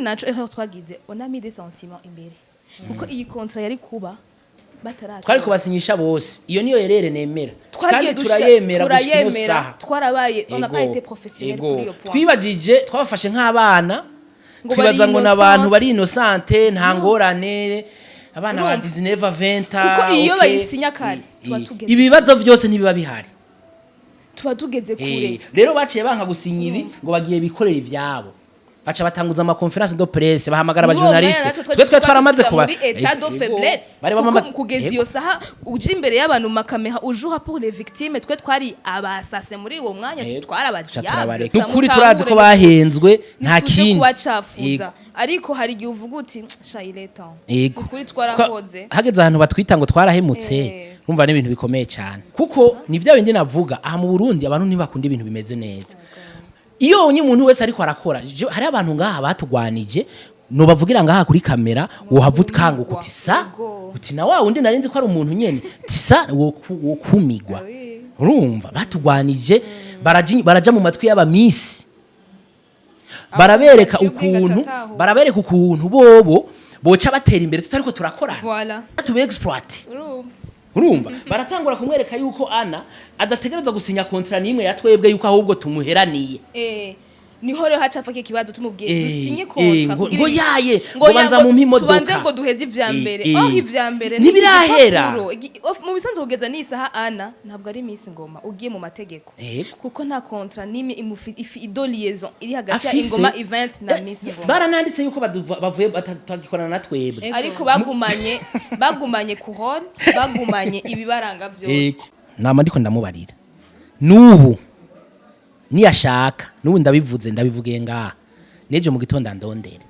Naco erreur twagize, on a mis des sentiments imbere, kuko iyi contrat yari kuba bataratora. Twari kubasinyisha bose. Iyo niyo erreur nemera. Twagiye kandi turayemera gushika ino turayemera. saha. Twarabaye, on n'a pas Ego, été professionnel ego. kuri iyo point. Twibajije, twabafashe nk'abana, ngo twibaza bari ngo n'abantu innocent. Bari innocente, nta ngorane, abana ba Urumva? 19 20. Kuko iyo Okay. bayisinya kare, tuba tugeze Ibibazo byose ntibiba bihari. Tuba tugeze kure. Rero baciye banka gusinya ibi, ngo bagiye bikorera ivyabo, baca batanguza ama conférence de presse, bahamagara aba Muri uwo mwanya journaliste. natwe Twe twaramaze kuba muri état de faiblesse, bari kuko kugeza iyo saha uje imbere y'abantu mu makamera, ujura pour les victimes, twe twari abasase muri uwo mwanya, twari Tuca abadiable. turabareka. Nukuri turazi ko bahenzwe, nta Ntituje kindi. kubacafuza, ariko hari igihe uvuga uti: "Sha, il est temps." Ukuri twarakoze. Hageze ahantu batwita ngo twarahemutse. Urumva n'ibintu bikomeye cyane, kuko ni bya bindi navuga, aha mu Burundi abantu ntibakunda ibintu bimeze neza. Iyo ubonye umuntu wese ariko arakora, hariho abantu ngaha batugwanije, nobavugira ngaha kuri kamera, wohava ukanguka uti sa uti na wa wundi narinzi ko ari umuntu nyene, ti sa wokumigwa. Urumva batugwanije, baraja mu matwi y'abamisi, barabereka Baciye ubwenge, ukuntu acataho. barabereka ukuntu bobo boca batera imbere tutariko turakorana, Voilà. tube exploit. Urumva. Urumva baratangura kumwereka yuko ana adategerezwa gusinya contrat n'imwe ya twebwe, yuko ahubwo tumuheraniye. Niho rero haca afaka ikibazo, tumubwiye dusinye contrat ngo kugira ngo yaye ngo ngo ya- banza mumpe imodoka. Tubanze ngo duheze ivya mbere. Oh, ivya mbere ni Ntibirahera. igipapuro. Mu bisanzwe kugeza n'isaha ana ntabwo ari Miss Ngoma ugiye mu mategeko, kuko nta contrat n'imwe de liaison iri hagati ya Afise Ingoma Event na Miss Ngoma. Barananditse yuko bavuye batagikorana na twebwe. Ariko bagumanye couronne, bagumanye ibibaranga vyose. Yego. Nama ndiko ndamubarira n'ubu, niyashaka n'ubu ndabivuze, ndabivugiye ngaha, n'ejo mu gitondo andondere.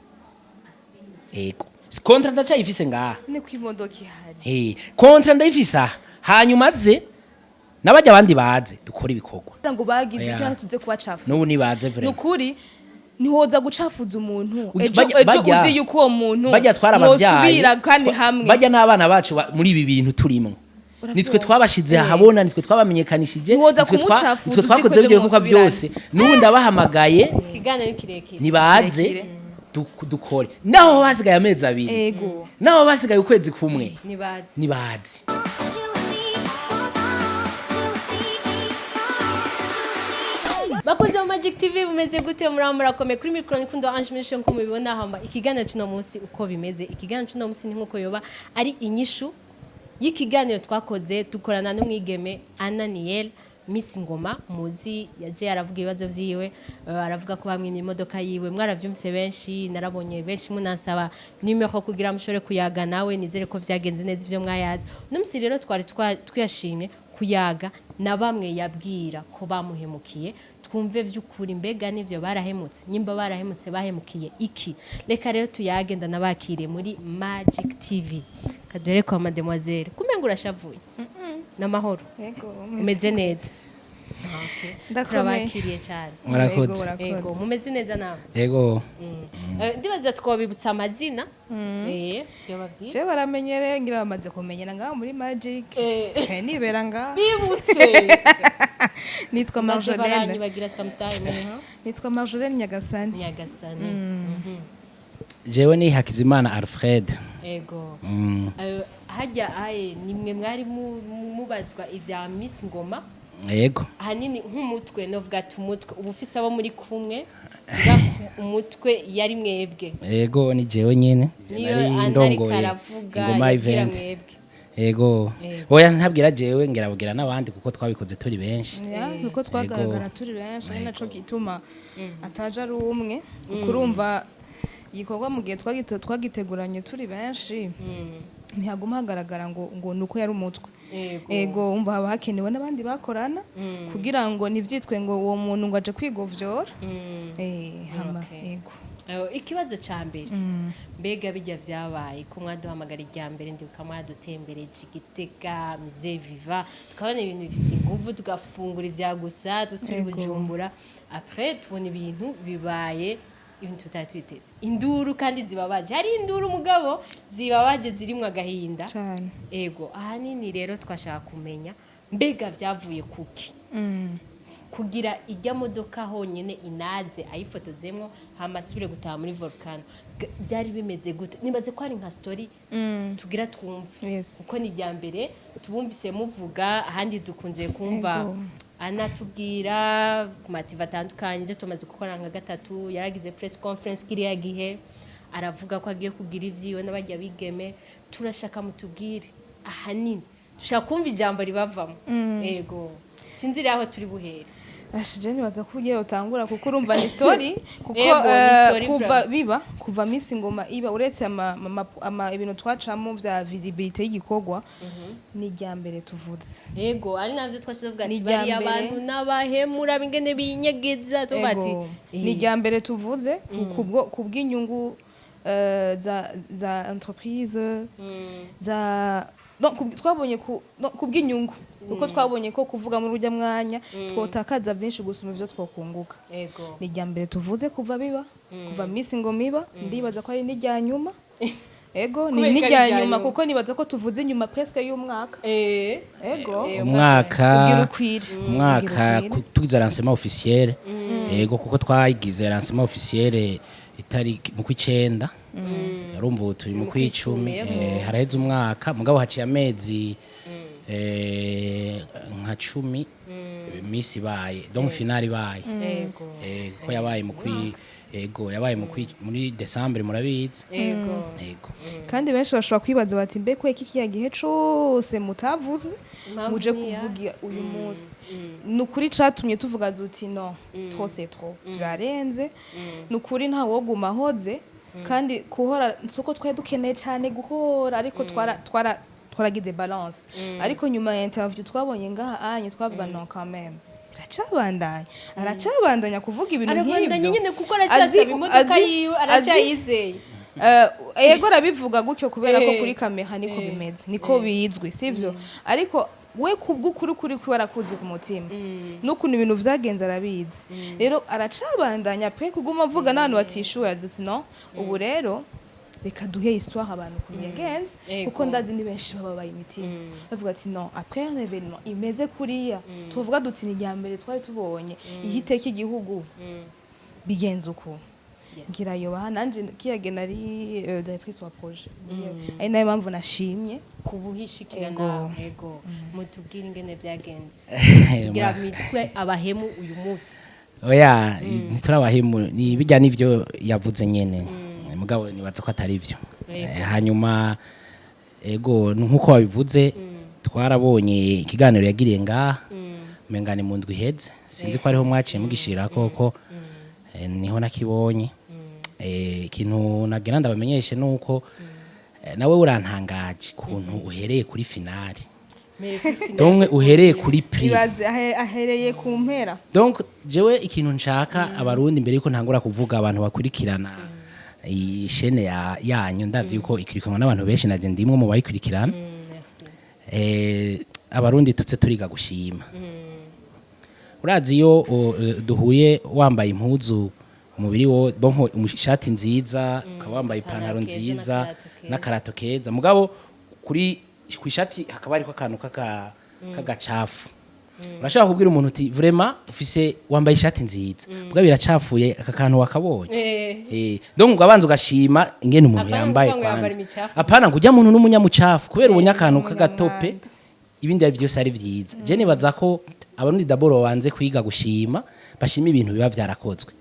Yego, contrat ndacayifise ngaha. Ni ko imodoka ihari. Contrat ndayifise aha, hanyuma aze n'abajya abandi baze dukore ibikorwa. Kugira ngo bagize Oya. icyo tuze kubacafuza. N'ubu nibaze vraiment. Nukuri ntiwoza gucafuza umuntu ejo ejo uzi yuko uwo muntu bajya twarababyaye mwosubira kandi hamwe. Bajya n'abana bacu muri ibi bintu turimo, nitwe twabashize ahabona, nitwe twabamenyekanishije, Ntiwoza kumucafuza nitwe uzi twakoze ko ejo ibyo bikorwa mwosubirana. byose. N'ubu ndabahamagaye. Ikiganiro ni kirekire. Nibaze Kirekire. dukore, naho basigaye amezi 2, naho basigaye ukwezi kumwe. Nibaze. Nibaze. Bakunze mu Magic TV, mumeze gute? Muraba murakomeye? Kuri mikoro ni Kundo Ange Michel, nko mubibona. Hamba ikiganiro cy'uno munsi uko bimeze, ikiganiro cy'uno munsi ni nkuko yoba ari inyishu y'ikiganiro twakoze dukorana n'umwigeme Ananiel Miss Ngoma. Muzi yaje aravuga ibibazo vyiwe, aravuga ko bamwimye imodoka yiwe. Mwaravyumvise benshi, narabonye benshi munansaba nimero kugira mushobore kuyaga nawe. Nizere ko vyagenze neza ivyo mwayazi. Uno musi rero twari twiyashimye kuyaga na bamwe yabwira ko bamuhemukiye, twumve vy'ukuri mbega nivyo barahemutse, nyimba barahemutse bahemukiye iki. Reka rero tuyage, ndanabakire muri Magic TV. Kadore kwa mademoiselle, kumenga urashavuye, n'amahoro? Yego. Umeze neza? Okay. Ndakomeye. Turabakiriye cyane. Murakoze. Yego, mumeze neza nawe? Yego. Ndibaza twabibutsa amazina, vyoba vyiza. Je baramenyereye, ngira bamaze kumenyera ngaha muri Magic. Sigaye nibera ngaha. Bibutse. Nitwa Naje Marjolaine. baranyibagira sometime. Nitwa Marjolaine Nyagasani. Nyagasani. Jewe ni Hakizimana Alfred. Ego. Hajya aye nimwe mwari mubazwa ibya Miss Ngoma. Yego. Ahanini nk'umutwe, novuga ati umutwe uba ufise abo muri kumwe, nga umutwe yari mwebwe. Yego, ni jewe nyene. Niyo Nari Ana ariko ndongoye aravuga, Ingoma yabwira Event. mwebwe. Yego. Yego. Oya, ntabwira jewe, ngerabwira n'abandi kuko twabikoze turi benshi. Ya, kuko twagaragara turi benshi, ari naco gituma ataje ari umwe, kuko urumva igikorwa mu gihe twagiteguranye turi benshi, ntihaguma hagaragara ngo nuko yari umutwe. Ego, umva haba hakenewe n'abandi bakorana kugira ngo ntivyitwe ngo uwo muntu ngo aje kwigovyora. Hama ego. Ikibazo ca mbere, mbega bijya vyabaye ko mwaduhamagara irya mbere, ndibuka mwadutembereje Igitega, Musée Vivant, tukabona ibintu bifise inguvu, tugafungura ivya gusa, dusubira i Bujumbura. Après tubona ibintu bibaye, ibintu tutari twiteze, induru kandi zibabaje. Hari induru mugabo zibabaje, zirimwo agahinda. Cane. Ego, ahanini rero twashaka kumenya mbega vyavuye kuki. Kugira ijya modoka honyine inaze ayifotozemwo, hama asubire gutaha muri Volcano. Byari bimeze gute? Nibaze ko ari nka story tugira twumve, kuko ni irya mbere tubumvise muvuga. Ahandi dukunze kumva anatubwira ku ma TV atandukanye ibyo tumaze gukora nka gatatu. Yaragize press conference kiriya gihe, aravuga ko agiye kugira ibyiwe n'abajya bigeme. Turashaka mutubwire, ahanini dushaka kumva ijambo ribavamo. Ego, sinzi rero aho turi buhere. Ashije, nibaza ko ugiye utangura, kuko urumva ni story, kuko Ego, ni story. Kuva biba, kuva Miss Ngoma iba, uretse ama ibintu twacamo vya visibility y'igikorwa, ni irya mbere tuvuze. Ego, ari navyo twaje tuvuga Ni ati irya bariya mbere. bantu n'abahemura bingene binyegeza, tuvuga ati Ego, ni irya mbere tuvuze kubw'inyungu za entreprise za donc twabonye ku no, kubw'inyungu, kuko twabonye ko kuvuga muri urya mwanya twotakaza byinshi gusuma ibyo twokunguka. Ni irya mbere tuvuze kuva biba, kuva Miss Ngoma iba. Ndibaza ko ari n'irya nyuma. Ego, ni Kubera ko ari n'irya irya nyuma, nyuma. Kuko nibaza ko tuvuze inyuma presque y'umwaka. Ego. Umwaka. Kugira ukwire. Umwaka. Kugira ukwire. Tugize lancement officiel. Yego, kuko twagize lancement officiel itariki mu kw'icenda, urumva ubu turi mu kw'icumi. Haraheze umwaka, mugabo haciye amezi nka 10 Miss ibaye, donc finale ibaye. Ko yabaye mu kwi ego, yabaye mu kwi muri December, murabizi. Ego. Kandi benshi bashobora kwibaza bati: "Mbe kweki kiriya gihe cose mutavuze, Impamvu muje ni iya? kuvuga uyu munsi?" Ni ukuri, catumye tuvuga duti: "No, trop c'est trop, vyarenze." Ni ukuri, nta woguma ahoze. Kandi kuhora soko twari dukeneye cyane guhora, ariko twara twara twaragize balance. Ariko nyuma ya interview twabonye ngaha anye, twavuga: "Non, quand même, iracabandanya, aracabandanya kuvuga ibintu Arabandanya nk'ibyo." nyine, kuko aracyasaba imodoka yiwe, aracyayizeye. Ego, arabivuga gutyo kubera ko kuri kamera niko bimeze, niko bizwi, sivyo? Ariko we kubw'ukuri kuri kwe arakuzi ku mutima n'ukuntu ibintu vyagenze arabizi. Rero aracabandanya pe kuguma avuga n'abantu batishuye duti: "No, ubu rero reka duhe histoire abantu ukuntu yagenze." Kuko ndazi ni benshi bababaye imitima, bavuga ati: "Non, après un événement imeze kuriya, tuvuga duti ni irya mbere twari tubonye ihiteka igihugu, bigenze uku." Ngira yoba nanje kiyaga nari directrice wa projet, ari nayo mpamvu nashimye kubuhishikirana. Ego. Ego, mutubwire ingene byagenze kugira mitwe abahemu uyu munsi. Oya, ntiturabahemu, ni bijya n'ivyo yavuze nyene, mugabo nibaza ko atari vyo. Hanyuma ego, nkuko wabivuze, twarabonye ikiganiro yagiriye ngaha, umenga ni mu ndwi iheze, sinzi ko ariho mwaciye mugishira koko. Niho nakibonye. Ikintu nagira ndabamenyeshe nuko nawe urantangaje kuntu uhereye kuri finale. Mere kuri finale. Donc uhereye kuri prix. Ibaze ahereye ku mpera. Donc jewe ikintu nshaka abarundi, mbere yuko ntangura kuvuga, abantu bakurikirana iyi chaîne ya yanyu, ndazi yuko ikurikiranwa n'abantu benshi, naje ndimwe mu bayikurikirana. Merci. Abarundi tutse turiga gushima. Urazi iyo duhuye wambaye impuzu umubiri wo bonko ishati nziza, ukaba wambaye ipantaro ipantaro keza nziza n'akarato keza. N'akarato keza, mugabo kuri ku ishati hakaba hariko akantu k'agacafu, urashobora kubwira umuntu uti: "Vraiment ufise, wambaye ishati nziza, mugabo biracafuye aka kantu wakabonye." Donc ugabanza ugashima ingene umuntu Apana yambaye kuvuga ngo yambara kwanza. imicafu. Apana ngo ujya muntu n'umunyamucafu kubera ubonye akantu k'agatope, ibindi ari byose ari byiza. Je nibaza ko abarundi d'abord babanze kwiga gushima, bashima ibintu biba vyarakozwe.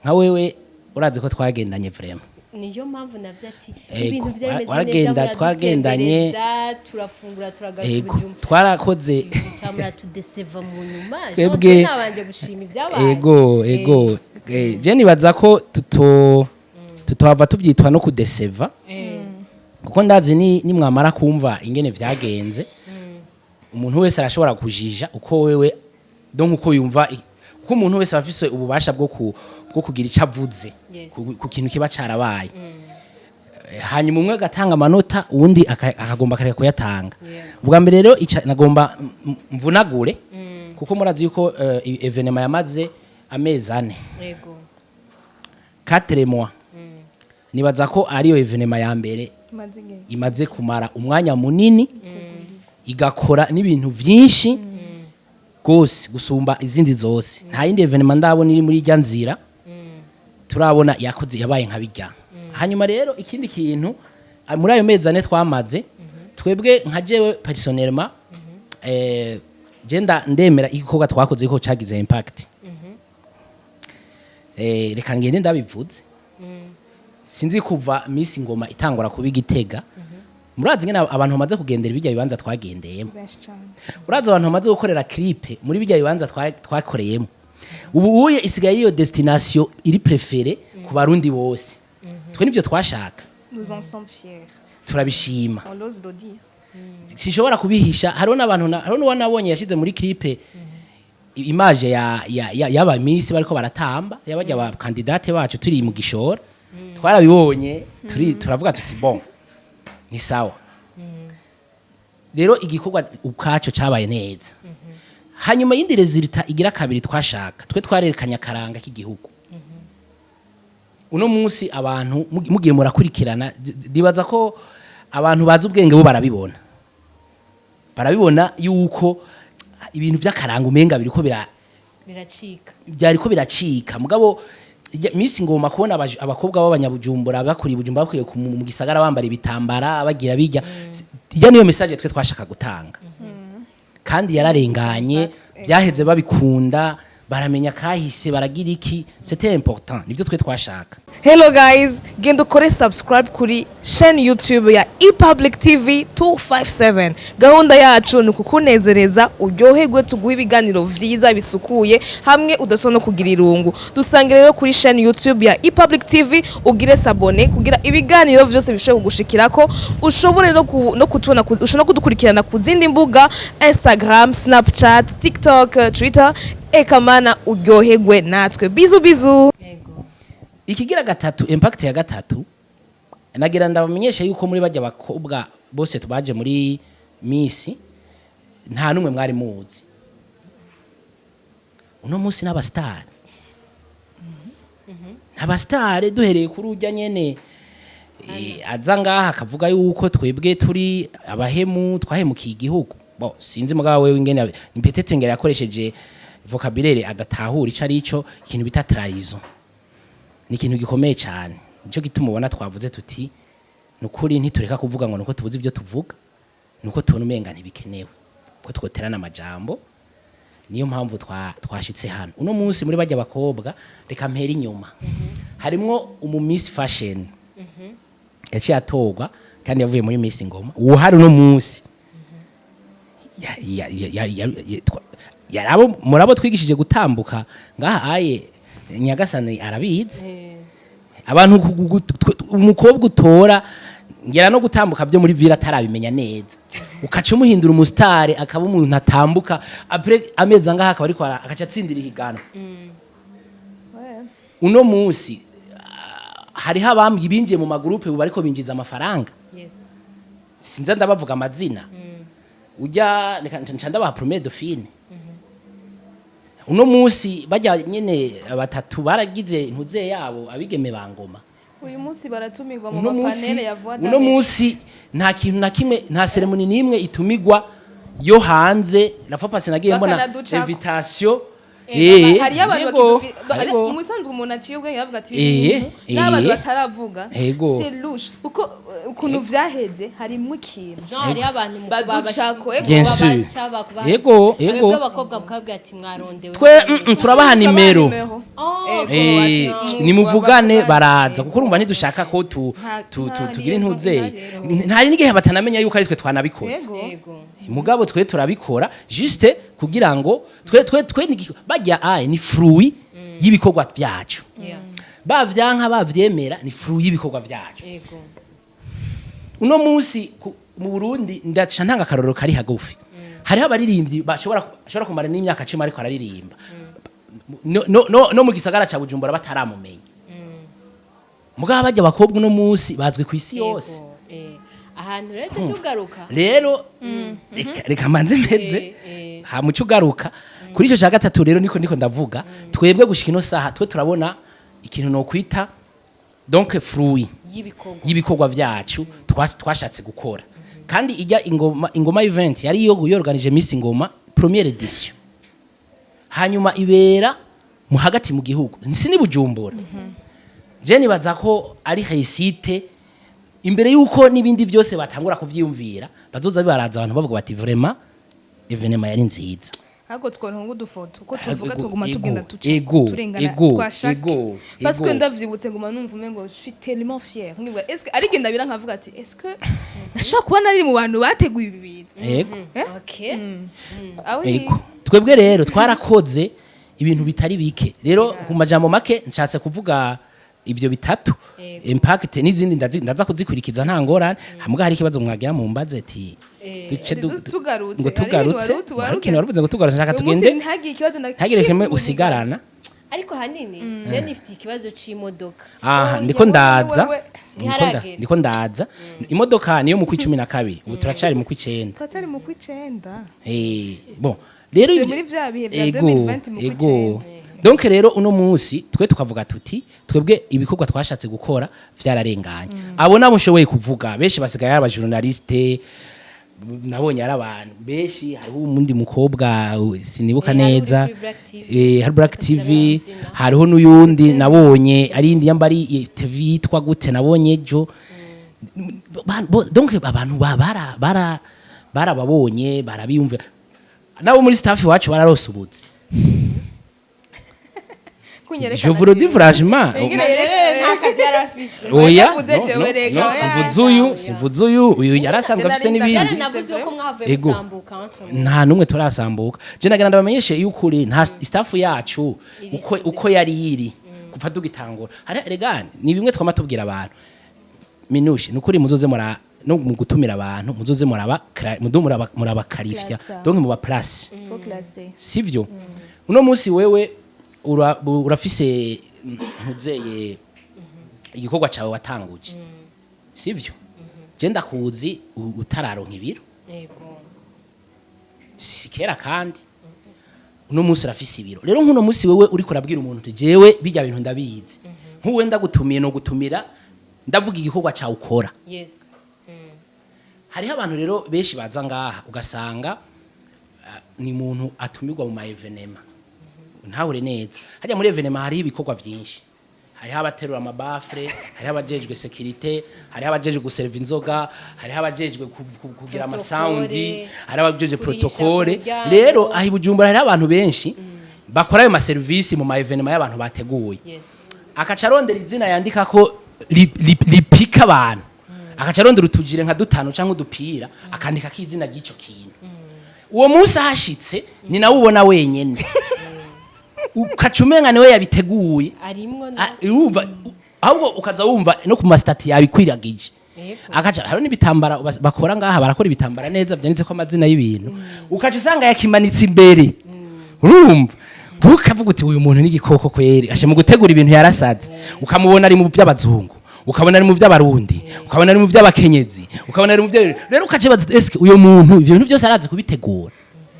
Nka wewe urazi ko twagendanye vraiment. Niyo mpamvu navyo ati Ego, ibintu byari bimeze neza. waragenda, twagendanye. Muradutembereza, turafungura, turagaruka. Ego, Ibijumba twarakoze. muratudeseva mu nyuma. Twebwe- Nabanje gushima ibyabaye. Ego, je nibaza ko tutohava tubyitwa no kudeseva, kuko ndazi ni nimwamara kumva ingene vyagenze, umuntu wese arashobora kujija uko wewe, donc uko yumva, kuko umuntu wese aba afise ububasha bwo kugira icyo avuze ku kintu kiba carabaye. Hanyuma umwe agatanga amanota, uwundi akagomba akareka kuyatanga. Ubwa mbere rero nagomba mvunagure, kuko murazi yuko événement yamaze amezi 4, 4 mois. Nibaza ko ariyo événement ya mbere imaze igihe imaze kumara umwanya munini, igakora n'ibintu vyinshi. Gose gusumba izindi zose. Nta yindi événement ndabona iri muri irya nzira turabona yakoze yabaye nka bijya. Hanyuma rero ikindi kintu, muri ayo mezi 4 twamaze, twebwe nka jewe personnellement, je ndemera igikorwa twakoze ko cagize impact. Reka ngende ndabivuze, sinzi kuva Miss Ngoma itangura kuba igitega, murazi ngene abantu bamaze kugendera bijya bibanza twagendeyemo? Benshi cyane. Urazi abantu bamaze gukorera clip muri bijya bibanza twakoreyemo? Ubu uye isigaye iyo destination iri préférée ku Barundi bose. Twe nivyo twashaka. Nous en sommes fiers. Turabishima. On ose le dire. Sinshobora kubihisha, hariho n'abantu hariho n'uwo nabonye yashize muri clip image ya y'aba miss bariko baratamba, yabajya ba candidate bacu turi mu gishora. Twarabibonye, turi turavuga tuti: "Bon, ni sawa." Rero igikorwa ubwaco cabaye neza. Hanyuma yindi résultat igira kabiri twashaka, twe twarerekanye akaranga k'igihugu. Uno munsi abantu mugiye murakurikirana, ndibaza ko abantu bazi ubwenge bo barabibona yuko ibintu by'akaranga umenga biriko bira Biracika. Byariko biracika. Mugabo Miss Ngoma, kubona abakobwa b'Abanyabujumbura bakuriye Bujumbura, bakwiye mu gisagara, bambara ibitambara, bagira bijya ijya, niyo message twe twashaka gutanga kandi yararenganye. Impact. Byaheze babikunda, baramenya kahise, baragira iki. C'était important, nibyo twe twashaka. Hello guys, genda ukore subscribe kuri chaîne YouTube ya ePublic TV 257. Gahunda yacu ni ukukunezereza, uryoherwe, tuguhe ibiganiro vyiza bisukuye hamwe udasona no kugira irungu. Dusange rero kuri chaîne YouTube ya ePublic TV, ugire s'abonner kugira ibiganiro vyose bishobore kugushikirako, ushobore no kutubona, ushobora no kudukurikirana ku zindi mbuga: Instagram, Snapchat, TikTok, Twitter. Eka mana, uryoherwe natwe. Bisous bisous. Yego. Ikigira gatatu, impact ya gatatu, nagira ndabamenyesha yuko muri bajya bakobwa bose tubaje muri Miss, nta numwe mwari muzi. Uno munsi n'abasitari, n'abasitari, duhereye kuri ujya nyene aza ngaha akavuga yuko twebwe turi abahemu, twahemukiye igihugu. Bo sinzi, mugabo wewe ingene peut-être ngera yakoresheje vocabulaire adatahura ico ari cyo. Ikintu bita trahison ni ikintu gikomeye cyane. Nicyo gituma ubona twavuze tuti: "Nukuri ntitureka kuvuga ngo nuko tubuze ibyo tuvuga, nuko tubona umenga ntibikenewe ko twoterana amajambo." Niyo mpamvu twashitse hano uno munsi. Muri bajya bakobwa, reka mpera inyuma, harimwo umu Miss Fashion yaciye atorwa kandi yavuye muri Miss Ngoma. Uwo hari uno munsi yarabo murabo twigishije gutambuka ngaha aye Nyagasani arabizi. Abantu umukobwa utora ngera no gutambuka byo muri ville atarabimenya neza, ukaca umuhindura umusitari, akaba umuntu atambuka, après amezi angaha akaba ariko agaca atsindira ihiganwa. Uno munsi hariho abambwi binjiye mu magurupe ubu bariko binjiza amafaranga. Sinza ndabavuga amazina, ujya reka nca ndabaha première dauphine. Uno munsi bajya nyene batatu baragize ntuze yabo, abigeme ba Ngoma. Uyu munsi baratumirwa mu Uno munsi ma panel ya Voix uno d'Amérique. munsi nta kintu na kimwe, nta cérémonie n'imwe itumigwa yo hanze. La fois passée nagiye mbona Bakanaducako. invitation. Hariyo abantu yego, mu musanzwe umuntu aciye ubwenge avuga ati ibintu n'abantu bataravuga, c'est louche, kuko ukuntu vyaheze harimwo ikintu. Jean, hariho abantu mu Baducako, ego. Bien sûr. Yego. Mwebwe abakobwa mukabwira ati mwarondewe. Twe turabaha nimero. Oh, Ego, ati, Nimuvugane. bavugane. Baraza kuko urumva ntidushaka ko Nta tugira liaison intuze. ihari. Ntari n'igihe batanamenya yuko ari twe twanabikoze. Yego. Yego. Mugabo twe turabikora juste kugira ngo twe bajya aye ni fruit y'ibikorwa byacu. Bavyanka bavyemera, ni fruit y'ibikorwa byacu. Uno munsi mu Burundi, ndaca ntanga akarorero kari hagufi, hariho abaririmbyi bashobora kumara n'imyaka 10 ariko araririmba no mu gisagara ca Bujumbura bataramumenya. Mugabo bajya abakobwa uno munsi bazwi ku isi yose. Yego. Ahantu rero tuca tugaruka. Rero reka manze meze ha muco ugaruka kuri icyo cya gatatu. Rero niko ndavuga, twebwe gushika ino saha twe turabona ikintu no kwita donc fruit y'ibikorwa y'ibikorwa byacu twashatse gukora. Kandi ijya Ingoma event yari yo yorganije Miss Ngoma première édition. Hanyuma ibera mu hagati mu gihugu, si ni Bujumbura. Je nibaza ko ari réussite imbere yuko n'ibindi byose batangura kuvyiyumvira, bazoza baraza abantu bavuga bati: "Vraiment, événement yari nziza." Ahubwo tworonka udufoto uko tuvuga, Ego, tuguma ego, tugenda tuca ego, turengana ego, twashaka, ego, parce que ego. Ndavyibutse, nguma numva umengo je suis tellement fière, nkivuga: est-ce que ariko ndabira nkavuga ati: "Est-ce que nashobora kuba nari mu bantu bateguye ibi bintu?" Ego. Okay. Ah oui. Ego, twebwe rero twarakoze ibintu bitari bike. Rero ku majambo make nshatse kuvuga ivyo bitatu. Ego. Impact n'izindi ndaza kuzikurikiza, nta ngorane. Hamwe hari ikibazo mwagira mu mbaze ati duce Tugarutse. Ngo Hari ibintu tugarutse, wari hari ikintu waruvuze ngo tugarutse, nshaka Uyu munsi tugende ntihagire ikibazo na ntihagire kimwe kimwe usigarana. Ariko hanini je nifitiye ikibazo c'imodoka. Aha. Oya, Ndiko wewe, ndaza. wewe. Ntiharagera. Ndiko ndaza. Imodoka niyo mu 12, ubu turacari mu 9. Turacyari mu 9. Bon rero Si muri vya bihe vya Ego, 2020 mu ego. 9. Donc rero uno munsi twe tukavuga tuti twebwe ibikorwa twashatse gukora vyararenganye. Abo nabo nshoboye kuvuga, benshi basigaye ari abajournaliste, nabonye ari abantu benshi. Hariho umundi mukobwa sinibuka Hari uri neza. kuri Black TV. Hari Black TV. Amazina. Hariho n'uyundi nabonye ari indi yamba ari TV yitwa gute nabonye ejo. Donc abantu bara bara barababonye, barabiyumva. Nabo muri staff iwacu bararose ubuzi. Kunyerekana Je vous le dis franchement. Ingene yerekana. Nta kazi yari afise. Oya. Yavuze No, jewe no, reka, no, oya. simvuze uyu, simvuze uyu, uyu yarasanzwe afise n'ibindi. Byaranavuze ko mwavuye Ego. musambuka entre mwe. Nta n'umwe turasambuka. Je nagira ndabamenyeshe y'ukuri, nta staff yacu Iri uko soudée. Uko yari yiri kuva tugitangura, hari rega ni bimwe twama tubwira abantu minushe, nukuri muzoze mura no mu gutumira abantu, muzoze muraba mudo muraba murabakarifya. Classa. Donc muba place. Faut classer. Sivyo? Uno munsi wewe urafise ntuzeye igikorwa cawe watanguje, sivyo? Je ndakuzi utararonka ibiro. Yego. Si kera, kandi uno munsi urafise ibiro. Rero nk'uno munsi wewe uriko urabwira umuntu uti: "Jewe bijya bintu ndabizi," nk'uwe ndagutumiye no gutumira ndavuga igikorwa cawe ukora. Hariho abantu rero benshi baza ngaha ugasanga ni umuntu atumirwa mu ma événements. Ntahure neza, hajya muri événement hariho ibikorwa vyinshi: hariho abaterura amabaffles, hariho abajejwe sécurité, hariho abajejwe guserva inzoga, hariho abajejwe kugira amasaundi, hariho abajejwe Kurisha protocole. ku muryango. Rero aho i Bujumbura hariho abantu benshi bakora ayo maserivisi mu ma événements y'abantu bateguye. Akaca arondera izina yandika ko ripika abantu, akaca arondera utujire nka dutanu cyangwa udupira, akandika ko izina ry'ico kintu. Uwo munsi ahashitse ni nawe ubona wenyene, ukaca umenga niwe yabiteguye. Arimwo. Ah, urumva, ahubwo ukaza wumva no ku mastatuts yabikwiragije. Akaca hariho n'ibitambara bakora ngaha, barakora ibitambara neza byanditse ko amazina y'ibintu, ukaca usanga yakimanitse imbere. Urumva ukavuga uti: "Uyu muntu ni igikoko kweri, ashe mu gutegura ibintu yarasaze." Ukamubona ari mu by'abazungu, ukabona ari mu by'abarundi, ukabona ari mu by'abakenyezi, ukabona ari mu byo. Rero ukaca ubaza uti: "Eske uyu muntu ivyo bintu byose arazi kubitegura?"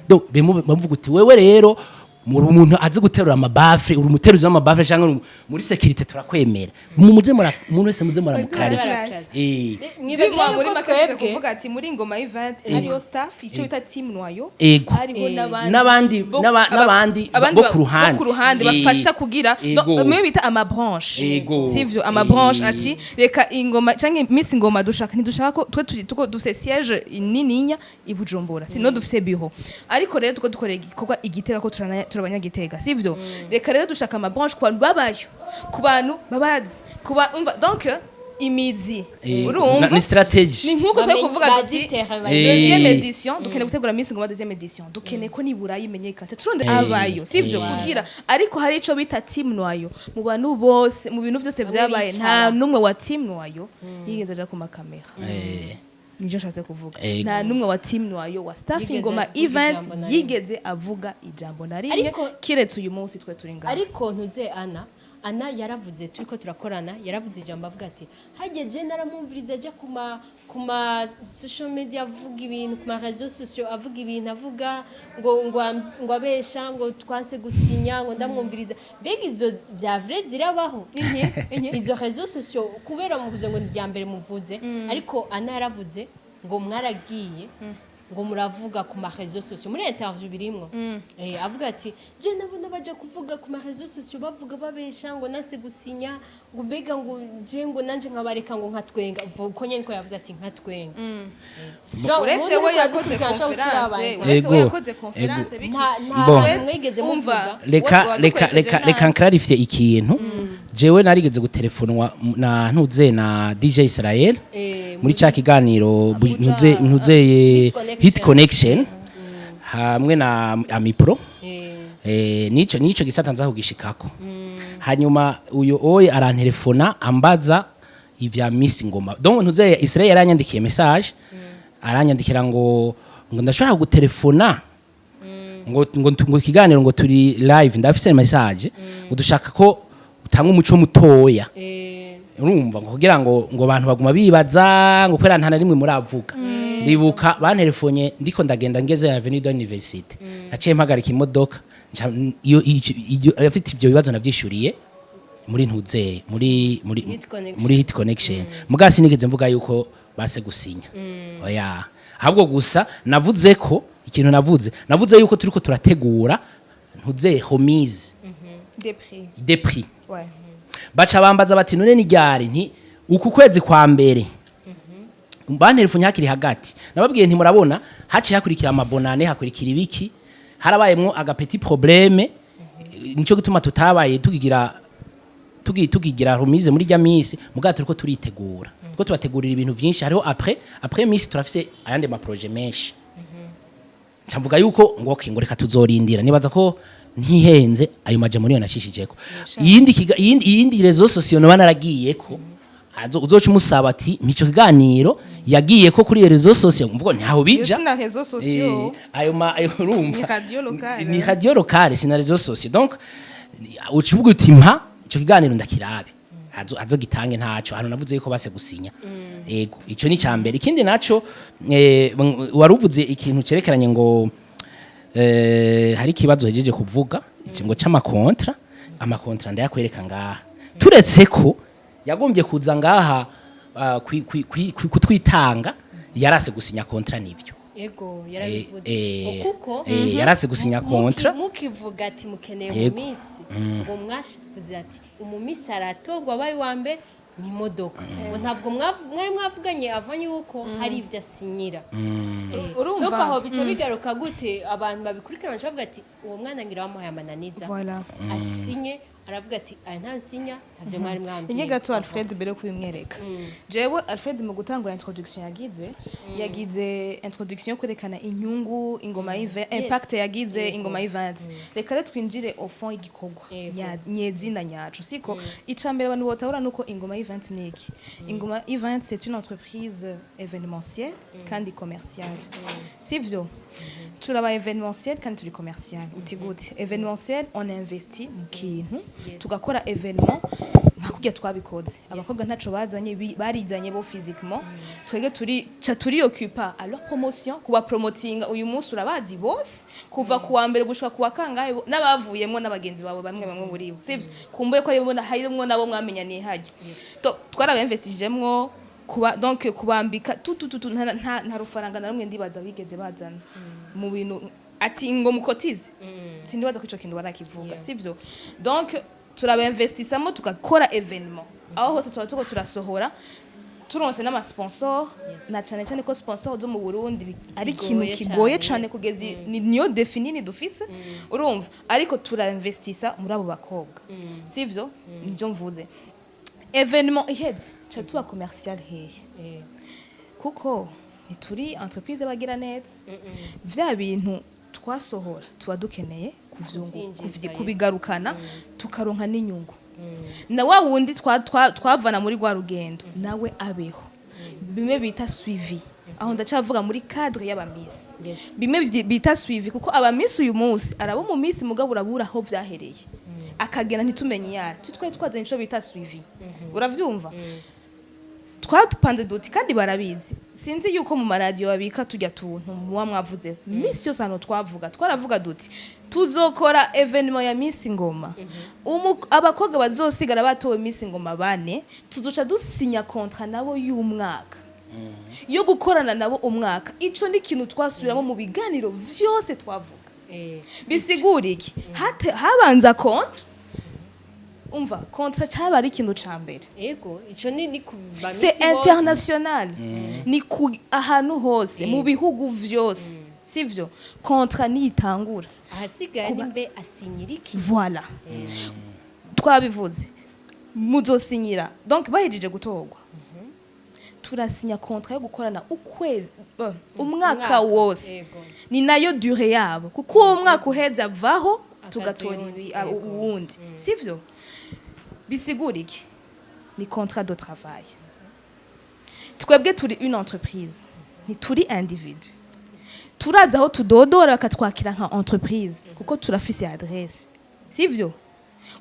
Do bamuvuga uti: "Wewe rero muri umuntu azi guterura amabaffles, uri umuteruzi w'amabaffles cyangwa uri muri sécurité, turakwemera." Muze mura umuntu wese muze muramukarifya. Mwibagira Muri yuko make tuze twebwe kuvuga ati muri Ngoma Event hariho staff, icyo bita team noyo. Ego. Hariho n'abandi N'abandi n'abandi abandi bo ku ruhande. Bo ku ruhande bafasha kugira Ego. no, mwe bita ama branche. Ego. Sivyo? Ama branche ati reka ingoma canke Miss Ngoma dushaka, ntidushaka ko twe turi tuko dufise siège nininya i Bujumbura, sino dufise bureau, ariko rero tuko dukorera igikorwa i Gitega, ko turabanyagitega, sivyo? Reka rero dushaka ama branche ku bantu babayo, ku bantu babazi, kuba umva donc imizi. Urumva? Ni strategy. Ni nkuko twe kuvuga bazi duti terrain. Deuxième édition dukeneye gutegura Miss Ngoma deuxième édition, dukeneye ko nibura yimenyekana, turonde abayo, sivyo? Kugira ariko hari ico bita team noyo mu bantu bose, mu bintu byose Bamwe byabaye, nta bicara. numwe wa team noyo yigeze aja ku makamera. Nivyo nshatse kuvuga. Nta numwe wa team noyo wa staff Yigeze Ingoma avuga Event ijambo na rimwe. yigeze avuga ijambo na rimwe, kiretse uyu munsi twe turi ngaha. Ariko ntuze ana yaravuze, turiko turakorana, yaravuze ijambo avuga ati hajya je naramwumviriza ajya ku ma social media avuga ibintu, ku ma réseaux sociaux avuga ibintu, avuga ngo abesha, ngo twanse gusinya, ngo ndamwumviriza. Mbega izo vya vrai zirabaho, izo réseaux sociaux? Kubera muvuze ngo ni irya mbere muvuze, ariko ana yaravuze ngo mwaragiye. Ngo muravuga ku ma réseaux sociaux muri interview birimwo. Avuga ati: "Je nabona baja kuvuga ku ma réseaux sociaux, bavuga babesha ngo nase gusinya, ngo mbega ngo je ngo nanje nkabareka ngo nkatwenga." Uko nyene ko yavuze ati nkatwenga. Donc, Uretse umuntu we uriko yakoze aradukurikirana ashobora conférence, kuturaba. uretse we Ego. yakoze conférence biki. Nta Bon. hantu mwigeze Umva. muvuga. Reka Wowe reka wadukoresheje reka nabi. Reka nclarifiye ikintu. Jewe narigeze gutelefonwa na ntuze na DJ Israel muri ca kiganiro ntuze Hit Connection. Hit Connection hamwe na Amipro. Nico gisata nza kugishikako. Hanyuma uyo oye arantelefona ambaza ivya Miss Ngoma. Donc ntuze Israel yaranyandikiye message, aranyandikira ngo ndashobora gutelefona ngo ikiganiro ngo turi live, ndafise message, ngo dushaka ko utanga umuco mutoya. Urumva, ngo kugira ngo abantu baguma bibaza ngo kwera nta na rimwe muravuga. Ndibuka bantelefone ndiko ndagenda ngeze ya Avenue de l'Université, naciye mpagarika imodoka, iyo afite ibyo bibazo navyishuriye muri ntuze muri Hit Connection. Muri Hit Connection. Muga sinigeze mvuga yuko base gusinya, oya. Ahubwo gusa navuze ko ikintu navuze yuko turiko turategura ntuze remise Des prix. Des prix. Ouais. Baca bambaza bati: "None ni ryari?" Nti: "Uku kwezi kwa mbere." Bantelefone hakiri hagati, nababwiye nti: "Murabona haciye hakurikira amabonane, hakurikira ibiki, harabayemwo aga petit problème, nico gituma tutabaye tukigira remise muri rya misi. Mugabo turiko turitegura, turiko tubategurira ibintu vyinshi. Hariho après misi turafise ayandi ma projets menshi." Nca yuko ngo okay, ngo reka tuzorindira. Nibaza ko ntihenze, ayo majambo niyo nacishijeko. Iyindi réseaux sociaux noba naragiyeko, uzoca umusaba ati: "Mico kiganiro yagiye ko kuri réseaux sociaux?" Mvugo ntaho bija. Yo sina réseaux sociaux. Ayo urumva Ni radio locale. Ni radio locale, sina réseaux sociaux. Donc uca uvuga uti: "Mpa ico kiganiro ndakirabe." Azo gitange ntaco hano navuze yuko base gusinya. Yego, ico ni cambere. Ikindi naco, waruvuze ikintu cerekeranye ngo hari ikibazo hejeje kuvuga iki ngo c'ama contrats. Ama contrats ndayakwereka ngaha, turetse ko yagombye kuza ngaha kutwitanga, yarase gusinya contrat, nivyo. Ego, yarabivuze. Ngo kuko yarase gusinya contrat. Mukivuga ati mukeneye Yego. mu misi, ngo mwashivuze ati umumisi aratorwa abaye uwa mbere ni imodoka, ngo ntabwo mwari mwavuganye avanye yuko hari ibyo asinyira. Urumva? Nuko aho bica bigaruka gute, abantu babikurikirana baca bavuga ati uwo mwana ngira bamuhaye amananiza Voilà. asinye. Aravuga ati aya nta nsinya, ntabyo mwari mwambwiye. Inye gato, Alfred, mbere yo kubimwereka. Jewe Alfred mu gutangura introduction yagize introduction yo kwerekana inyungu Ingoma Event, impact yagize Ingoma Event. Reka rero twinjire au fond y'igikorwa nyezina nyaco. Siko icambere abantu botahura nuko Ingoma Event ni iki? Ingoma Event, c'est une entreprise événementielle kandi commerciale. Sivyo? Turaba événementiel kandi turi commercial. Uti gute événementiel? On investit mu kintu, tugakora événement nka kurya twabikoze. Abakobwa ntaco bazanye, barizanye bo physiquement. Twege turi ca turi occupa à leur promotion, kuba promotinga. Uyu munsi urabazi bose kuva kuwa mbere gushika kuwa kangahe, n'abavuyemwo n'abagenzi bawe bamwe bamwe muri bo, sivyo? Kumbure ko harimo harimwo nabo mwamenyaniye hajya. Twarabinvestijemwo kuba, donc kubambika tu tu tu tu, nta rufaranga na rumwe ndibaza bigeze bazana mu bintu ati ngo mukotize. Sindibaza ko ico kintu barakivuga, sivyo? Donc turabainvestisamo, tugakora événement aho hose tuba tuko turasohora, turonse n'ama sponsor, na cane cane ko sponsor zo mu Burundi ari ikintu Zigoye kigoye cane, cane kugeza niyo défi nini dufise, urumva? Ariko turainvestisa muri abo bakobwa, sivyo? Nivyo mvuze. Événement iheze, ca tuba commercial hehe? Kuko ntituri entreprise bagira neza, vya bintu twasohora tuba dukeneye Kuvyinjiza, kubigarukana, tukaronka n'inyungu, na wa wundi twavana muri rwa rugendo nawe abeho. Bimwe bita suivi, aho ndacavuga muri cadre y'abamisi. Bimwe bita suivi, kuko abamisi uyu munsi araba mu misi, mugabo urabura aho vyahereye akagenda, ntitumenye iyari. Twari twazanye ico bita suivi, uravyumva? Twatupanze duti kandi barabizi. Sinzi yuko mu maradiyo babika tujya tuntu muba mwavuze misi yose. Hano twavuga, twaravuga duti tuzokora événement ya Miss Ngoma. Abakobwa bazosigara batowe Miss Ngoma bane, tuzoca dusinya contrat nabo y'umwaka. Yo gukorana nabo umwaka. Ico ni ikintu twasubiramo mu biganiro vyose twavuga. Bisigura iki? Habanza contrat. Umva, contrat cyaba ari ikintu ca mbere. Ego, ico ni ku ba C'est Miss bose. international, ni ku ahantu hose, mu bihugu vyose, sivyo? Contrat niyitangura. Ahasigaye ni mbe asinyira iki? Voilà, twabivuze, muzosinyira. Donc bahejeje gutorwa, turasinya contrat yo gukorana ukwezi, umwaka Umwaka, wose. Ni nayo durée yabo, kuko uwo mwaka uheze avaho, tugatora uyundi, uwundi, sivyo? Bisigura iki? Ni contrat de travail. Twebwe turi une entreprise, ntituri individu. Turazi aho tudodora bakatwakira nka entreprise, kuko turafise adresse, sivyo?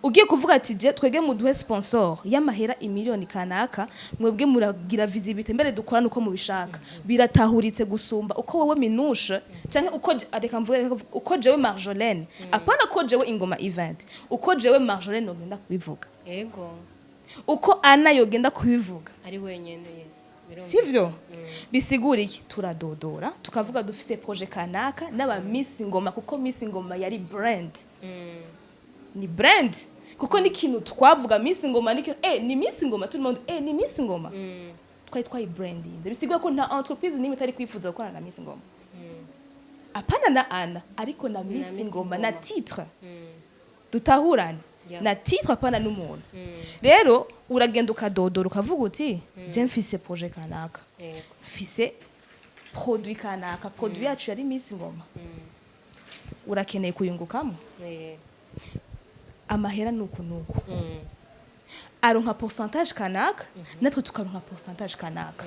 Ugiye kuvuga ati je twege muduhe sponsor y'amahera imiliyoni kanaka, mwebwe muragira visibilité, mbere dukorana uko mubishaka, biratahuritse gusumba uko wowe Minushe canke uko reka mvuge, uko jewe Marjolaine, apana ko jewe Ingoma Event, uko jewe Marjolaine nogenda kubivuga, uko Ana yogenda kubivuga ari wenyene, yes. Birumvikana. Sivyo? Bisigura iki? Turadodora, tukavuga dufise projet kanaka n'aba Miss Ngoma, kuko Miss Ngoma yari brand. Ni brand, kuko ni ikintu twavuga, Miss Ngoma ni ikintu, ni Miss Ngoma, tout le monde, ni Miss Ngoma. Twari twayibrandinze. Bisigura ko nta entreprise n'imwe itari kwifuza gukorana na Miss Ngoma, apana na Ana, ariko na Miss Miss Ngoma, na Ngoma. titre, dutahurane, na titre, apana n'umuntu. Rero uragenda ukadodora, ukavuga uti je mfise projet kanaka, mfise produit kanaka. Produit yacu yari Miss Ngoma. Urakeneye kuyungukamo amahera nuku nuku. Aronka pourcentage kanaka, natwe tukaronka pourcentage kanaka.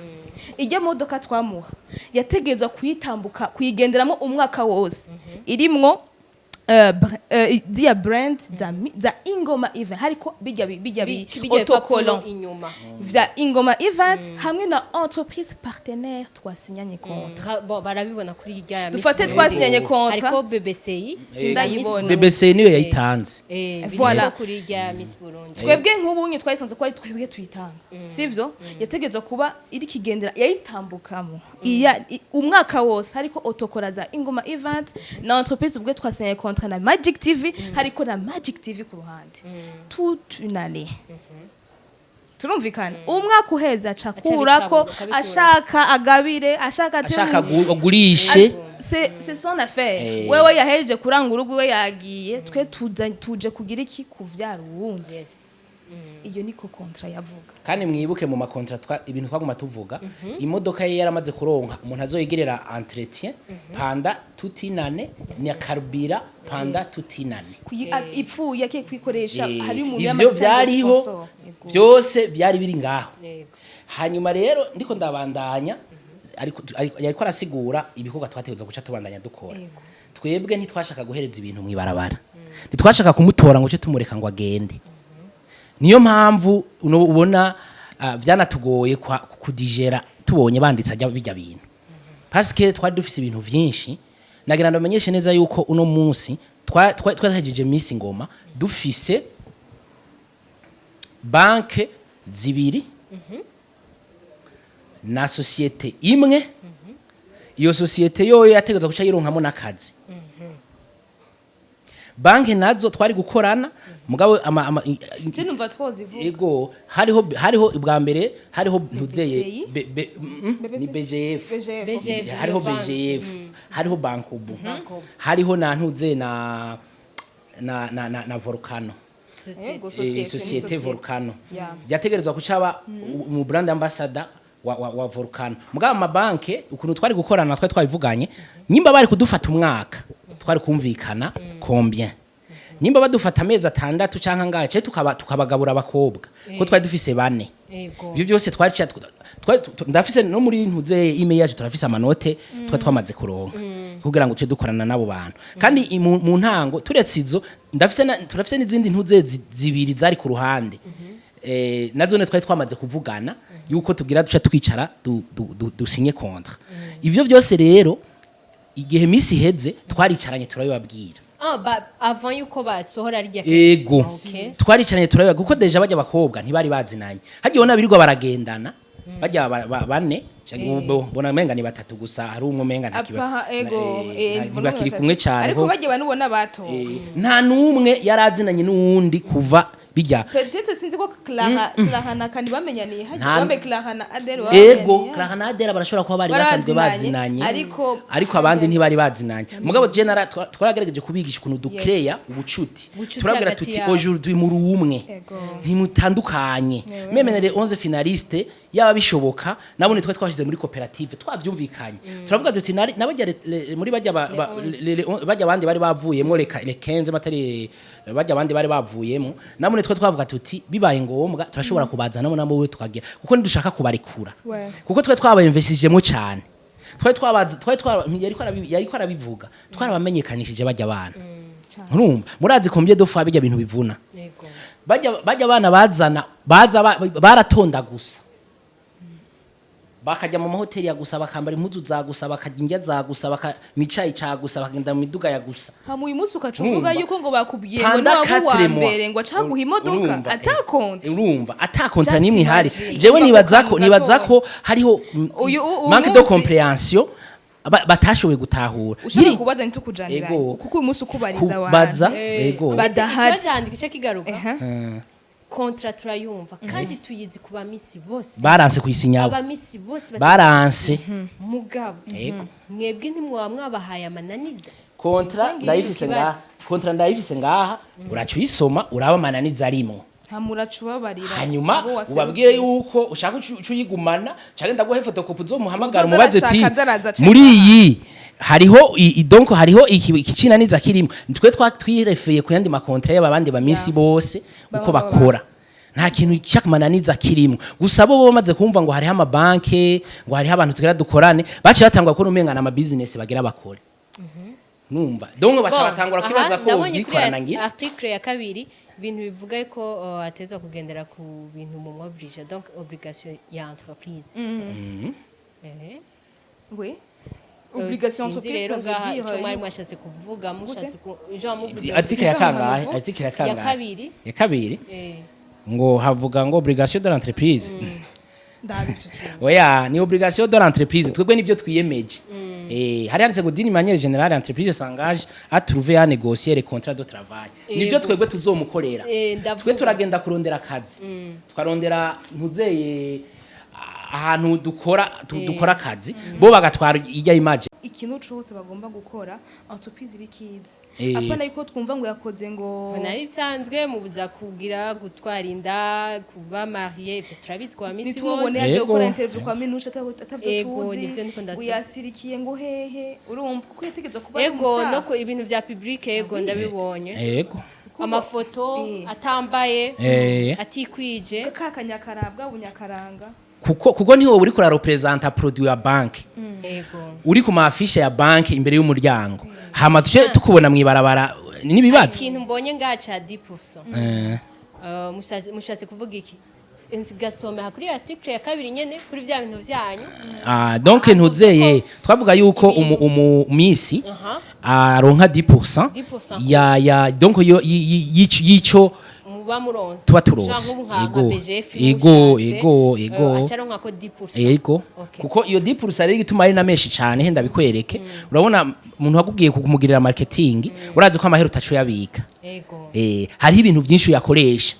Ijya modoka twamuha yategerezwa kuyitambuka, kuyigenderamo umwaka wose, irimwo ziriya brand za Ingoma Event, hariko bijya Bijya autocollant bipapuro inyuma vya Ingoma Event hamwe na entreprise partenaire twasinyanye contrat. Bon, barabibona kuri irya ya Miss Dufate Burundi. twasinyanye contrat. Hariko BBCI. Sindayibona. BBC niyo yayitanze. Voilà. Biriko kuri irya ya Miss Burundi. Twebwe nk'ubunye twayisanze ko ari twebwe tuyitanga, sivyo? Yategerezwa kuba iri kigendera, yayitambukamo umwaka wose, hariko autocollants za Ingoma Event na entreprise. Ubwe twasinyanye contrat na Magic TV, hariko na Magic TV ku ruhande toute une année. Turumvikana? Umwaka uheze aca akurako. Akabikura. Ashaka agabire, ashaka ashaka agurishe. C'est son affaire. Wewe yahejeje kurangura urwiwe, yagiye. Twe tuza tuje kugira iki? Kuvyara uwundi. Iyo niko contrat yavuga. Kandi mwibuke mu ma contrats ibintu twaguma tuvuga, imodoka ye yaramaze kuronka umuntu azoyigerera entretien pendant toute une année, ni carburant pendant toute une année. Ipfuye akiye kuyikoresha, hari umuntu ivyo yamaze gutanga vyariho sponsor. Yego. byose byari biri ngaho. Hanyuma rero ndiko ndabandanya, ariko yariko arasigura ibikorwa twategerezwa guca tubandanya dukora. Twebwe ntitwashaka guhereza ibintu mw'ibarabara, ntitwashaka kumutora ngo cyo tumureka ngo agende. Niyo mpamvu uno ubona vyanatugoye kudigera tubonye banditse ajya bijya bintu, parce que twari dufise ibintu vyinshi. Nagira ndamenyeshe neza yuko uno munsi twahejeje Miss Ngoma dufise banke zibiri na société imwe. Iyo société yoyo yategerezwa guca yironkamo n'akazi. Banke nazo twari gukorana, mugabo Je numva twozivuga. Ego, hariho ubwa mbere hariho ntuzeye BCI? Ni BGF. BGF. BGF. Hariho Bank. BGF, hariho Bankubu, Bankubu. hariho na ntuze na Volcano. Yego, Société. société, ni Société société. Volcano yategerezwa kucaba mu brand ambassador wa Volcano. Mugabo amabanke ukuntu twari gukorana, twari twabivuganye, nyimba bari kudufata umwaka twari kumvikana combien, nyimba badufata amezi 6 canka ngahe, ce tukabagabura abakobwa ko twari dufise bane. Ivyo byose twari ndafise no muri ntuze email yacu, turafise ama notes twari twamaze kuronka kugira ngo tuce dukorana n'abo bantu. Kandi mu ntango, turetse izo, ndafise turafise n'izindi ntuze zibiri zari ku ruhande, nazo ne twari twamaze kuvugana yuko tugira duca twicara dusinye contrat. Ivyo byose rero, igihe misi iheze twaricaranye turabibabwira. Ah, ba, avant yuko basohora rya Ego. Okay. Twaricaranye turabibabwira, kuko déjà bajya abakobwa ntibari bazinanye, hagiye nabirirwa baragendana. Bajya bane canke bona menga ni batatu gusa, hari umwe menga ntakiba. Apaha, ego. Ntibakiri kumwe cyane. Ariko bagiye banubona bato. Nta n'umwe yarazinanye n'uwundi kuva bijya. Peut-être sinzi ko Clara na Kandi bamenyaniye hajya bambe Clara na Adele. Ego, Clara na Adele barashobora kuba bari basanzwe Barazinanye, bazinanye, ariko ariko abandi ntibari bazinanye. Mugabo je nara twaragerageje kubigisha ukuntu ducréa ubucuti. Ubucuti Turabwira hagati tuti yabo. aujourd'hui muri umwe, ntimutandukanye. Même les 11 finalistes, yaba bishoboka, nabone twe twashize muri koperative, twavyumvikanye. Turavuga duti nabajya muri bajya bajya abandi bari bavuyemo, reka les 15 batari bajya, abandi bari bavuyemo, nabone twe twavuga tuti bibaye ngombwa turashobora kubazanamo nabo we tukagira, kuko ntidushaka kubarekura. Kuko twe twabayinvestijemo cyane, twari twabaza, twari twaba yariko arabivuga, twarabamenyekanishije bajya abana. Urumva, murazi combien de fois bijya bintu bivuna. Bajya abana bazana baza baratonda gusa, bakajya mu mahoteli ya gusa, bakambara impuzu za gusa, bakarya indya za gusa, bakanywa icayi ca gusa, bakagenda mu miduga ya gusa. Hama uyu munsi ukaca uvuga Urumva? yuko ngo bakubwiye ngo Pendant niwaba uwa 4 mois. mbere ngo acaguha imodoka Urumva, ata contrat. Urumva, ata contrat Just nimwe ihari. imagine. Jewe Kuva nibaza ku ko kantu nibaza gatoya. ko hariho Uyu manque de munsi- compréhension, batashoboye gutahura. Ushaka Nyiri kubaza ntitukujanira, Ego. kuko uyu munsi ukubariza Kubaza, abantu ego. Badahari. Ikibazo handika ica kigaruka. Contrat turayumva kandi tuyizi ku bamisi bose. Baranse kuyisinyabo. Abamisi bose. Baranse. Mugabo Ego. mwebwe ntimwaba mwabahaye amananiza? Contrat Icyo ndayifise kibazo. ngaha, contrat ndayifise ngaha, uraca uyisoma uraba amananiza arimwo. Hamuraca ubabarira Hanyuma abo waserukiye. ubabwire yuko ushaka uce uyigumana, canke ndaguhe photocopie, uzomuhamagara Uzoza umubaze uti arashaka, azaraza aca muri iyi hariho donc hariho iki ikicinaniza kirimo. Twe twirefeye ku yandi ma contrats y'abandi bamisi bose uko bakora, nta kintu cy'akamananiza kirimo. Gusa bo bamaze kumva ngo hariho amabanke, ngo hariho abantu tugira dukorane, baciye batangwa kubona umenga na ama business bagira bakore. Numva donc baca Bon, batangura aha, kwibaza ko ndabonye kuri vyikorana ngira. article ya kabiri ibintu bivuga ko atezwa kugendera ku bintu mu mwoblige, donc obligation ya entreprise. Oui. Obligation Sinzi entreprise, rero ça veut ngaha dire ico mwari mwashatse kuvuga, mushatse ku genre muvuze Article ya kangahe? Sinzi. Article ya Ya kangahe? kabiri. Ya kabiri. Ngo havuga ngo obligation de l'entreprise. Ndabi ico kintu. Oya, ni obligation de l'entreprise, twebwe nivyo twiyemeje. Hari handitse ngo d'une manière générale, l'entreprise s'engage à trouver, à négocier les contrats de travail. Nivyo twebwe tuzomukorera. Ndavuga. Twe turagenda kurondera akazi, tukarondera ntuzeye ahantu dukora dukora akazi, bo bagatwara ijya image. Ikintu cose bagomba gukora, entreprise ibikizi. Apana yuko twumva ngo yakoze ngo Mbona ari bisanzwe mubuza kugira gutwara inda, kuba marié, ivyo turabizi kwa misi Nitumubone bose. yaje gukora Yego. interview kwa Minusha atavyo Ego, tuzi, nivyo ndiko ngo ndasoma. yasirikiye ngo hehe, urumva kuko yategerezwa kuba ari Ego, umu star. no ku ibintu vya public, ego, ndabibonye. Yego. Amafoto atambaye, atikwije. Ka kanyakarabwa bunyakaranga. Kuko niho uri kura représenta produit ya banki, uri ku ma affiches ya banki imbere y'umuryango, hama tuce tukubona mwibarabara n'ibibazo. Ikintu mbonye ngaha ca 10%. Mushatse kuvuga iki? Gasome kuri article ya kabiri nyene, kuri vya bintu vyanyu. Ah, donc ntuzeye twavuga yuko umu misi aronka 10% 10%. ya donc yo yico Muba muronse. Tuba turonse. Genre nk'ubu nka Ego. BGF Ego, mushatse, ego, ego. acaronka ko 10%. Yego. Kuko iyo 10% rero igituma ari na menshi cyane, henda bikwereke. Urabona umuntu wakubwiye kumugirira marketing, urazi ko amahera utacu yabika. Hariho ibintu byinshi uyakoresha.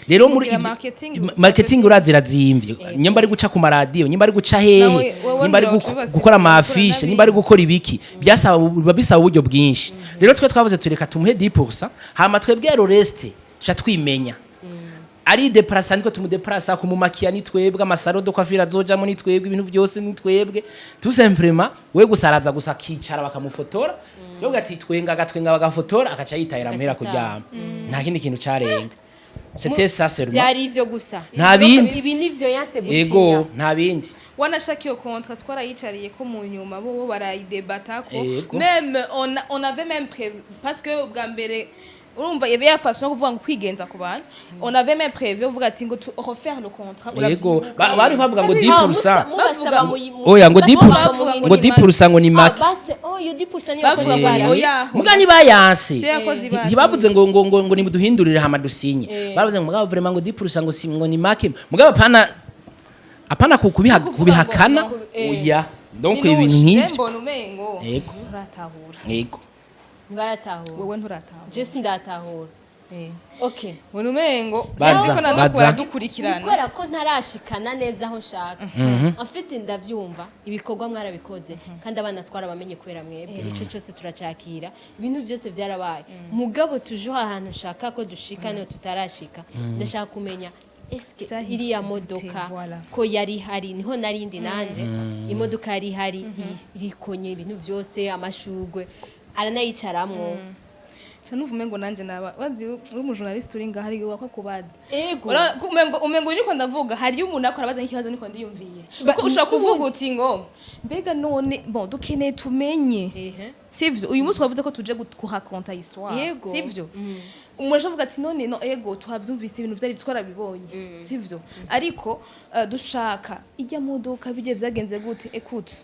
Rero muri Kugira marketing gusa. Marketing urazi irazimvye, nyamba ari guca ku maradiyo, nyamba ari guca hehe, Nawe wewe nyamba ari ngira ucubaze gukora ama gukora affiche, nyamba ari n'abizi. gukora ibiki, byasaba biba bisaba uburyo bwinshi. Rero twe twavuze tureka tumuhe 10%, hama twebwe le reste tuca twimenya. Ari déplaça niko tumudeplasa, kumumakiya ni twebwe, ama salons de coiffure azojamo ni twebwe, ibintu byose ni twebwe. Tout simplement we gusa araza gusa akicara bakamufotora, yoga ati twenga, agatwenga bagafotora, akaca yitahira muhera Agaca kuryama. Nta kindi kintu carenga, c'était ça seulement. Byari ivyo gusa. Nta bindi. Ibi nivyo yanse gusinya. Ego, nta bindi. Wanashaka iyo contrat twarayicariye ko mu nyuma bo barayidebata ko Yego. même on avait même prévu, parce que ubwa mbere urumva il y avait ya façon yo kuvuga ngo kwigenza ku bantu, on avait même prévu uvuga ati ngo tu refaire le contrat. Yego. Urabyibuka? Bari bavuga ngo Ah, 10%. mubasaba Oya, ngo basaba 10%, ngo 10% ngo ni Ah, make. base oh iyo 10% niyo Bavuga yakoze ngo ibara. oya. Muga nibayanse. Se yakoze ibara. Ntibavuze ngo nimuduhindurire hama dusinye. Baravuze ngo mugabo vraiment ngo 10% ngo si ngo ni make, mugabo pana Apana Kuvuga ngo kubihakana. no. Oya, donc Minouche, ibintu je nk'ivyo. Mbona umengo Yego. nturatahura. Yego. Ntibaratahura. Wewe nturatahura. Je sindatahura. Okay. Mbona umengo Baza, sinzi ko namwe baza. baradukurikirana. Kubera ko ntarashikana neza aho nshaka, afite ndavyumva, ibikorwa mwarabikoze kandi abana twarabamenye kubera mwebwe, ico cyose turacakira, ibintu byose byarabaye, mugabo tuje ahantu nshaka ko dushika niyo tutarashika. Ndashaka kumenya eske Vyahindutse iriya gute? modoka Voilà. ko yari ihari, niho narindi nanje, imodoka yari ihari irikonye ibintu byose, amashugwe aranayicaramwo. Ca numva umengo nanje naba wazi uri umujournaliste uri ngaha hari ko kubaza. Ego. Umengo niko ndavuga, hariyo umuntu akora abaza nk'ikibazo niko ndiyumvira, kuko ushobora kuvuga uti ngo mbega none bon dukeneye tumenye. Sivyo, uyu munsi wavuze ko tuje kuhakonta histoire. Sivyo, umuntu ashavuga ati none no ego tuhavyumvise, ibintu vyari twarabibonye, sivyo, ariko dushaka ijya modoka bijye vyagenze gute? Écoute,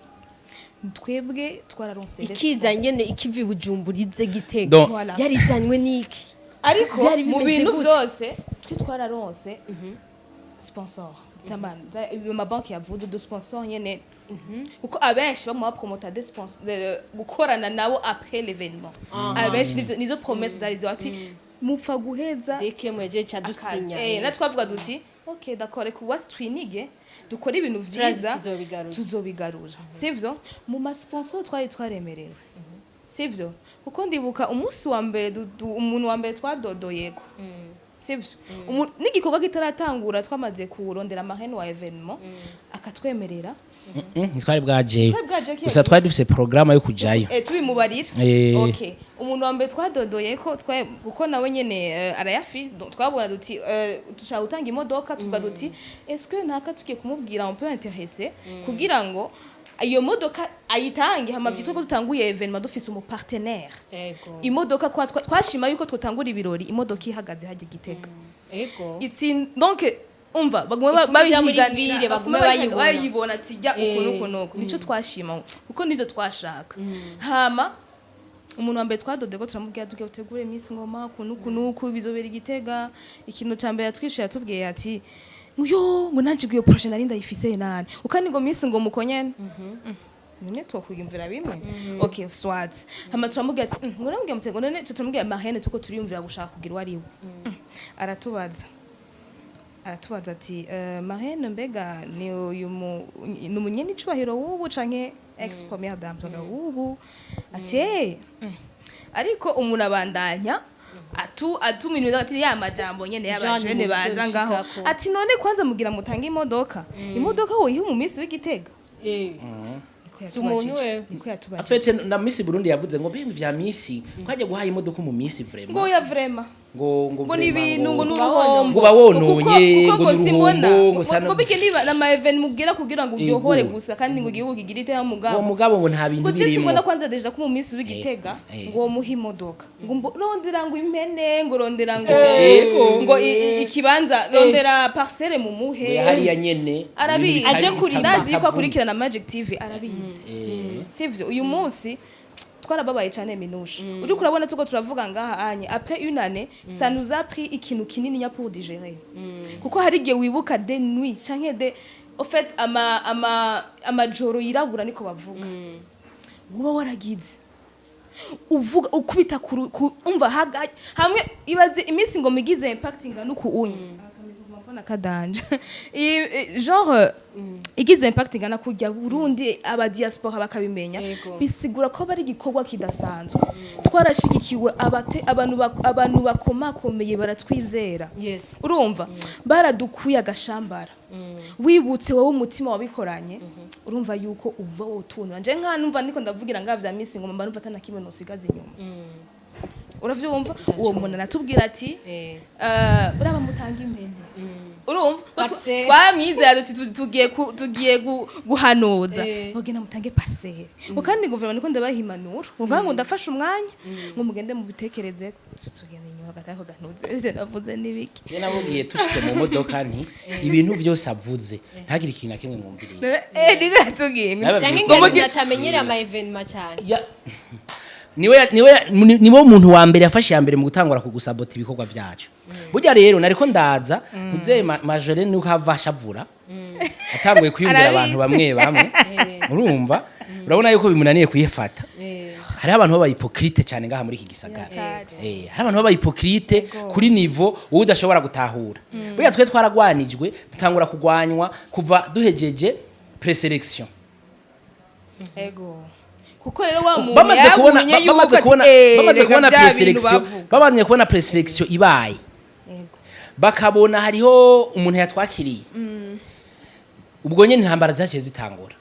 twebwe twararonse Ikiza nyene ikiva i Bujumbura ize Gitega. Voilà. Yarizanywe n'iki? Ariko Vyari mu bimeze bintu gute? vyose twe twararonse sponsor amabanki yavuze du sponsor nyene, kuko abenshi bamwe bapromota des sponsors gukorana nabo après l'événement. Abenshi nivyo nizo promesse zari zo ati mupfa guheza deke mweje ca dusinya. Na twavuga duti ok, d'accord, reka uwasi twinige dukore ibintu Turazi vyiza. Tuzobigarura. Tuzobigarura, sivyo? Mu masponsor twari twaremerewe, sivyo? Kuko ndibuka umunsi wa mbere umuntu wa mbere twadodoyeko, sivyo? N'igikorwa kitaratangura twamaze kurondera marraine wa événement akatwemerera. Ntitwari bwajeyo. Twari bwaje kiyo Gusa gihe. twari dufise programme yo kujayo. Tubimubarira. Okay, umuntu wa mbere twadodoye ko kuko nawe nyene arayafi, donc twabona duti dushaka gutanga imodoka, tuvuga duti est-ce que ntaka tugiye kumubwira on peut intéresser kugira ngo iyo modoka ayitange, hama vyitwa ko dutanguye événement dufise umu partenaire. Imodoka kwa twashima yuko twotangura ibirori imodoka ihagaze hajya Gitega. Itsin donc umva bagume Ifume ija muri babihiganira, ville, bagume bagume bayibona. Bayibona ati jya uku nuku nuku, nico twashima kuko nivyo twashaka. Hama umuntu wa mbere twadode ko turamubwira tugiye utegure Miss Ngoma uku nuku nuku bizobera Igitega, ikintu ca mbere yatwishuye yatubwiye ati ngo yo ngo nanje ngo iyo projet nari ndayifise nane ukandi ngo Miss Ngoma uko nyene none twokwiyumvira bimwe, okay, soit. Hama turamubwira ati ngo namubwira mutego none turamubwira marraine tuko turiyumvira gushaka kugira uwo ari we. Aratubaza ati marraine mbega ni uyu ni umunyenicubahiro w'ubu canke ex première dame? Tuvuga w'ubu, ati ariko umuntu abandanya atu atuminuza ati ya majambo nyene y'abajene Jean baza ngaho muzoshikako. Ati none kwanza mugira mutange imodoka, imodoka woyiha mu minsi w'Igitega? Niko Si umuntu yatubajije. we. Niko yatubajije. Afete na Miss Burundi yavuze ngo bemwe vya Miss kwajya guhaye imodoka mu Miss vraiment. Ngo ya vraiment. Ngo ngo ni vraiment ibintu ngo n'uruhombo. Ngo bawononye, Kuko ngo simbona n'uruhombo, ngo sana ngo bijye niba na ma événement mubwira kugira ngo uryohore Ego. gusa kandi ngo igihugu kigire iteka mugabo. Uwo mugabo ngo nta bintu Ngo je birimo. simbona kwanza déjà ko mu minsi w'Igitega ngo muhe imodoka, ngo rondera ngo impene, ngo rondera ngo Ego. ngo ikibanza, rondera parcelle mumuhe. Ngo hariya nyene. Arabizi. Ibintu Aje kurima. Ndazi yuko akurikirana Magic TV, arabizi. Sivyo, uyu munsi twarababaye cyane. Minushe, uriko urabona tuko turavuga ngaha anye après une année, ça nous a pris ikintu kinini nya pour digérer, kuko hari igihe wibuka des nuits canke de au fait ama ama amajoro yirabura, niko bavuga, uba waragize uvuga ukubita umva hamwe ibaze iminsi ngo migize impact ingana uku unye mbona kadanje genre igize impact ingana kujya Burundi, aba diaspora bakabimenya. Bisigura ko bari igikorwa kidasanzwe, twarashigikiwe, abate abantu abantu bakomakomeye baratwizera. Urumva baradukuye agashambara, wibutse wowe umutima wabikoranye, urumva yuko uva wotunwa. Nje nka numva niko ndavugira ngaha vya misi ngoma, mba numva atana kimwe nosigaza inyuma. Uravyumva, uwo muntu aratubwira ati uraba mutanga impene, urumva? Parcelle. Twamwizera duti tugiye tugiye guhanuza mugenda mutange parcelle, ngo kandi guverinoma niko ndabaha impanuro, ngo ngaho ngo ndafashe umwanya ngo mugende mubitekerezeko. Tugenda inyuma gatako ganuze ivyo navuze n'ibiki? Je namubwiye tushitse mu modoka nti ibintu byose avuze ntagire ikintu na kimwe mwumviriza. Niko yatubwiye ngo Nababwiye Canke ko- ngo atamenyereye ama événement cyane. Niwe muntu wa mbere yafashe ya mbere mu gutangura kugusabota ibikorwa vyacu. Burya rero nariko ndaza ntuze majore nuko hava ashavura. Atanguye kwiyumvira abantu bamwe bamwe, urumva, urabona yuko bimunaniye kuyifata. Hariho abantu b'aba hypocrite cyane ngaha muri iki gisagara. Hari abantu b'aba hypocrite kuri niveau wowe udashobora gutahura. Burya twe twaragwanijwe, dutangura kugwanywa kuva duhejeje présélection. Ego, kuko rero wa muntu Bamaze kubona yagumye yuko bamaze ati, kubona bamaze rega kubona bya bintu présélection, bavuga. Bamaze kubona présélection ibaye, bakabona hariho umuntu yatwakiriye, ubwo nyine intambara zaciye zitangura.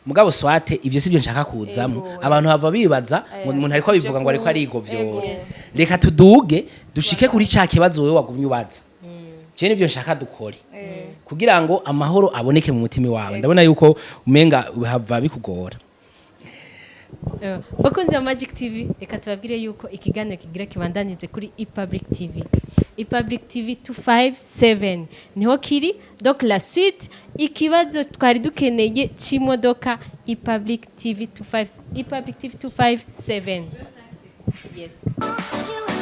Mugabo swate ivyo sivyo nshaka kuzamo. Abantu bava bibaza ngo umuntu ariko abivuga ngo ariko arigovyora. Reka tuduge dushike kuri ca kibazo wewe wagumye ubaza. Je nivyo nshaka dukore kugira ngo amahoro aboneke mu mutima wawe. Ndabona yuko umenga hava bikugora. Bakunzi ba Magic TV, reka tubabwire yuko ikiganiro kigira kibandanije kuri ePublic TV, ePublic TV 257 niho kiri. Donc la suite, ikibazo twari dukeneye c'imodoka, ePublic TV 25, ePublic TV 257, yes. You